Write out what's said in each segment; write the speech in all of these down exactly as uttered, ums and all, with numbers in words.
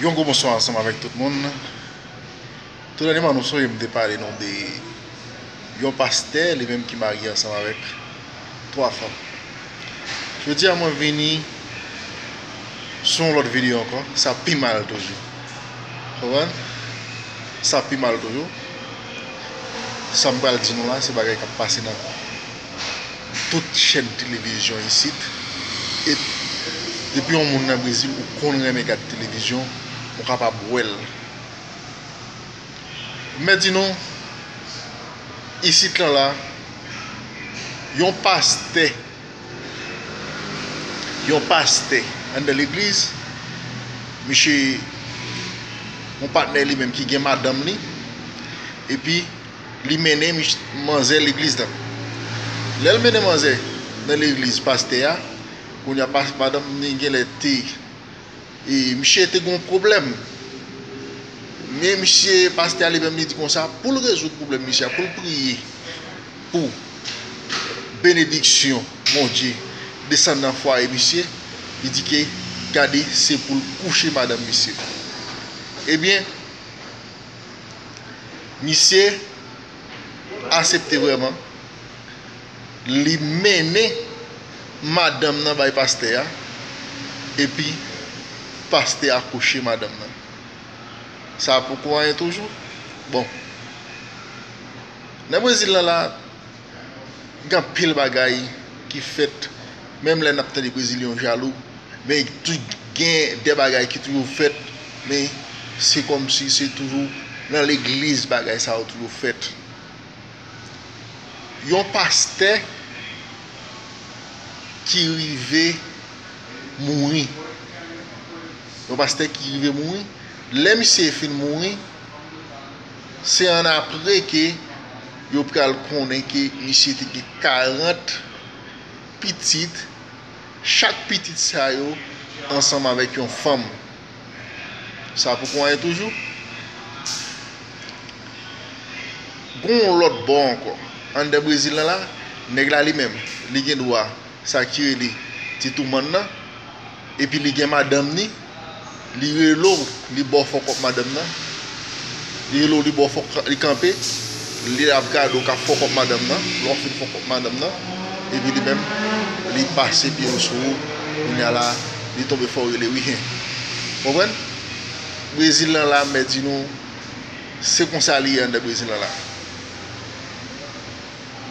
Yon gwo bonswa ansanm avèk tout moun. Tou dènyèman, nou sonje m te pale nou de yon pastè, li menm ki marye ansanm avèk twa fanm. Jodi a, mwen vini sou yon lòt videyo ankò, sa pi mal toujou. Konprann? Sa pi mal toujou. Sa m pral di nou la, se bagay k ap pase nan tout chèn televizyon isit. E depi yon moun nan Brezil, ou konn renmen gad televizyon, ou kapab wè l. Mwen di nou, isit lan la, yon pastè, yon pastè anndan legliz, misye, yon patnè li menm ki gen madanm li, epi li mennen mich-, manzè legliz lan. Lè l mennen manzè nan legliz pastè a, kounye a pas-, madanm li genlè te, e, misye te gen yon pwoblèm. Men misye, pastè a li menm, li di konsa, pou l rezoud pwoblèm misye a, pou l priye pou benediksyon Bondye desann nan fwaye misye, li di ke, gade, se pou l kouche madanm misye. Ebyen, misye asepte vrèman, li mennen madanm nan bay pastè a, epi pastè a kouche madanm nan. Sa poko anyen toujou? Bon. Nan Brezil lan la, gen anpil bagay ki fèt, menm lè n ap tande Brezilyen yo jalou, men tou-, gen de bagay ki toujou fèt, men se kòmsi se toujou nan legliz bagay sa yo toujou fèt. Yon pastè ki rive mouri. Yon pastè ki rive mouri. Lè misye fin mouri, se annapre ke yo pral konnen ke misye te gen karant pitit, chak pitit sa yo ansanm avèk yon fanm. Sa poko anyen toujou. Gon yon lòt bò ankò. Anndan Brezil lan la, nèg la li menm, li gen dwa sa ki rele ti toumann nan, epi li gen madanm ni, li rele w, li ba w fòkòp madanm nan, li rele w, li ba w fòk, li kanpe, li ap gade w k ap fòkòp madanm nan, lè w fin fòkòp madanm nan, epi li menm, li pase pye l sou ou, kounye a la, li tonbe fè w rele wi hen. Konprann? Brezil lan la, m mèt di nou, se konsa li ye anndan Brezil lan la.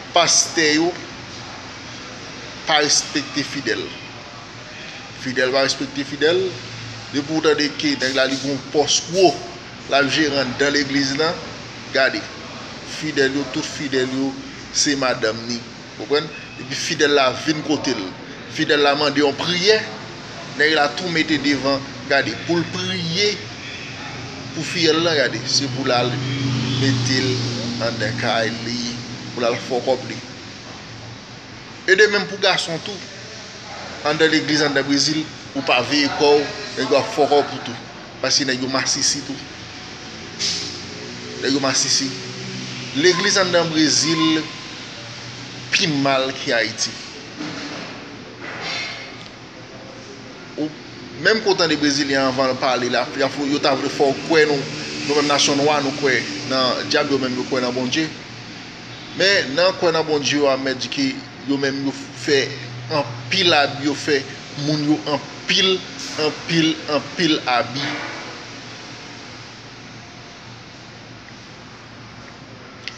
Pastè yo pa respekte fidèl. Fidèl pa respekte fidèl. Depi w tande ke nèg la li gon pòs wo, l ap jere anndan legliz lan, gade. Fidèl yo, tout fidèl yo, se madanm ni. Konprann? Epi fidèl la vin kote l. Fidèl la mande yon priyè. Nèg la tou mete devan, gade, pou l priye pou fidèl lan, gade, se pou l al mete l anndan kay li, pou l al fòkòp li. E de menm pou gason tou. Anndan legliz, anndan Brezil, ou pa veye kò w, nèg yo ap fòkòp ou tou. Paske nèg yo masisi tou. Nèg yo masisi. Legliz anndan Brezil pi mal ke Ayiti. Ou, menm ke w tande Brezilyen anvan l pale la, y ap, yo ta vle fè w kwè nou, nou menm nasyon nwa, nou kwè nan dyab, yo menm yo kwè nan Bondye. Men nan kwè nan Bondye yo a, mèt di ke yo menm yo fè anpil abi, yo fè moun yo anpil, anpil, anpil abi.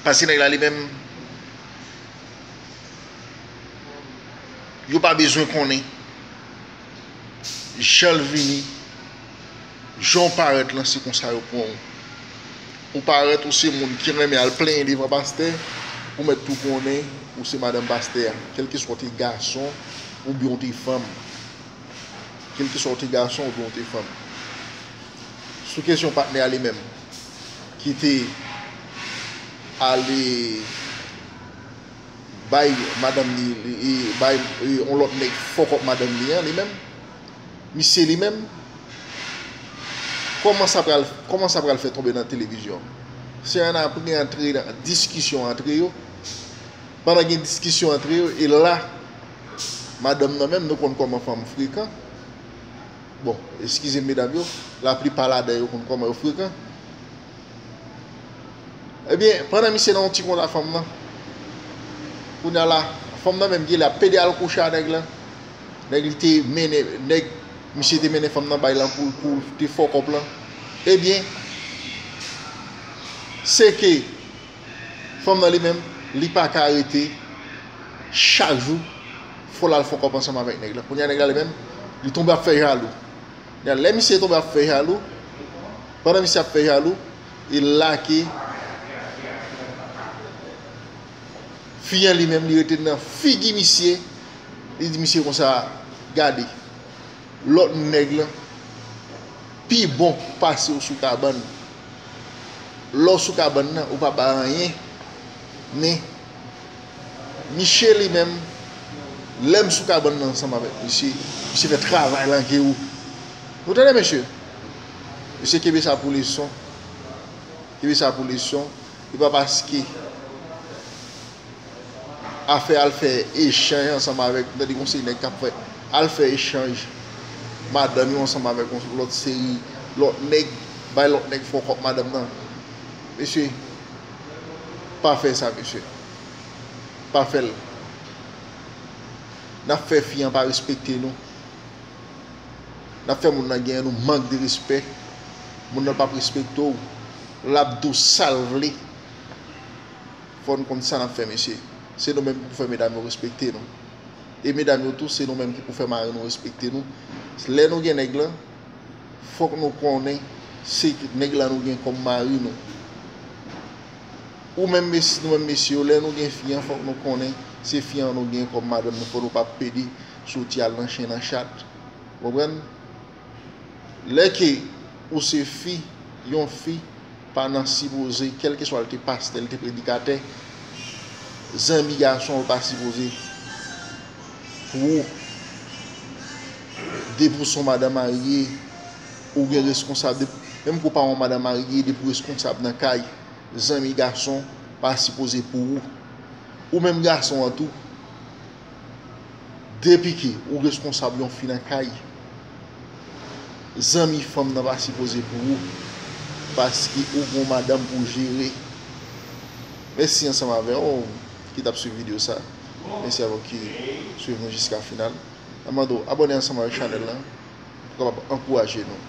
Paske nèg la li menm, yo pa bezwen konnen jan l vini, jan w parèt lan, se konsa yo pran w. Ou parèt, ou se moun ki renmen al plenyen devan pastè, ou mèt tou konnen ou se madanm pastè a, kèlkeswa w te gason oubyen w te fanm. Kèlkeswa w te gason oubyen w te fanm. Sou kesyon patnè a li menm, ki te ale bay madanm li, li, li bay, e, yon lòt nèg fòkòp madanm li an, li menm, misye li menm, kòman sa pral, kòman sa pral fè tonbe nan televizyon? Se annapre antre nan diskisyon antre yo. Pandan gen diskisyon antre yo, e la, madanm nan menm, nou konn kòman fanm frekan. Bon, eskize m medam yo, laplipa ladan yo konn kòman yo frekan. Ebyen, pandan misye nan yon ti kontra fanm nan, kounye a la, fanm nan menm ki la pede al kouche a nèg lan. Nèg li te mennen, nèg misye te mennen fanm nan bay lan pou, pou te fòkòp lan. Ebyen, se ke fanm nan li menm, li pa ka rete chak jou, fò l al fòkòp ansanm avèk nèg lan. Kounye a nèg la li menm, li tonbe ap fè jalou. Kounye a lè misye tonbe ap fè jalou, pandan misye ap fè jalou, e la ke fi an li menm li rete nan figi misye, li di misye konsa, gade, lòt nèg lan pi bon pase w sou kabann. Lè w sou kabann nan, ou pa bay anyen, men misye li menm, lè m sou kabann nan ansanm avèk misye, misye fè travay lan ke ou. Nou tande mesye? Mesye kenbe sa pou leson. Kenbe sa pou leson. E pa paske afè al fè echanj ansanm avèk, m tande gon seri nèg k ap fè, al fè echanj madanm yo ansanm avèk yon lòt seri lòt nèg, bay lòt nèg fòkòp madanm nan. Mesye, pa fè sa, mesye. Pa fè l. N ap fè fi an pa respekte nou. N ap fè moun nan genyen nou mank de respè. Moun nan p ap respekte w. L ap di w sa l vle. Fò n konn sa n ap fè, mesye. Se nou menm ki pou fè medam yo respekte nou. E medam yo tou, se nou menm ki pou fè mari nou respekte nou. Lè nou gen nèg lan, fòk nou konnen se nèg la nou gen kòm mari nou. Ou menm mes-, nou menm mesye yo, lè nou gen fi an, fòk nou konnen se fi an nou gen kòm madanm nou. Fò nou pa pede soti al nan chen nan chat. Ou konprann? Lè ke ou se fi, yon fi pa nan sipoze, kèlkeswa l te pastè, l te predikatè, zanmi gason ou pa sipoze pou ou. Depi w se yon madanm marye, ou gen reskonsab. Depi, menm ke w pa yon madanm marye, depi w reskonsab nan kay, zanmi gason pa sipoze pou ou. Ou menm gason an tou, depi ke ou reskonsab yon fi nan kay, zanmi fanm nan pa sipoze pou ou, paske ou gon madanm pou jere. Mèsi ansanm avè w ki t ap swiv videyo sa. Mèsi avè w ki swiv nou jiska final. N ap mande w abòne ansanm avèk chanèl lan pou kapab ankouraje nou.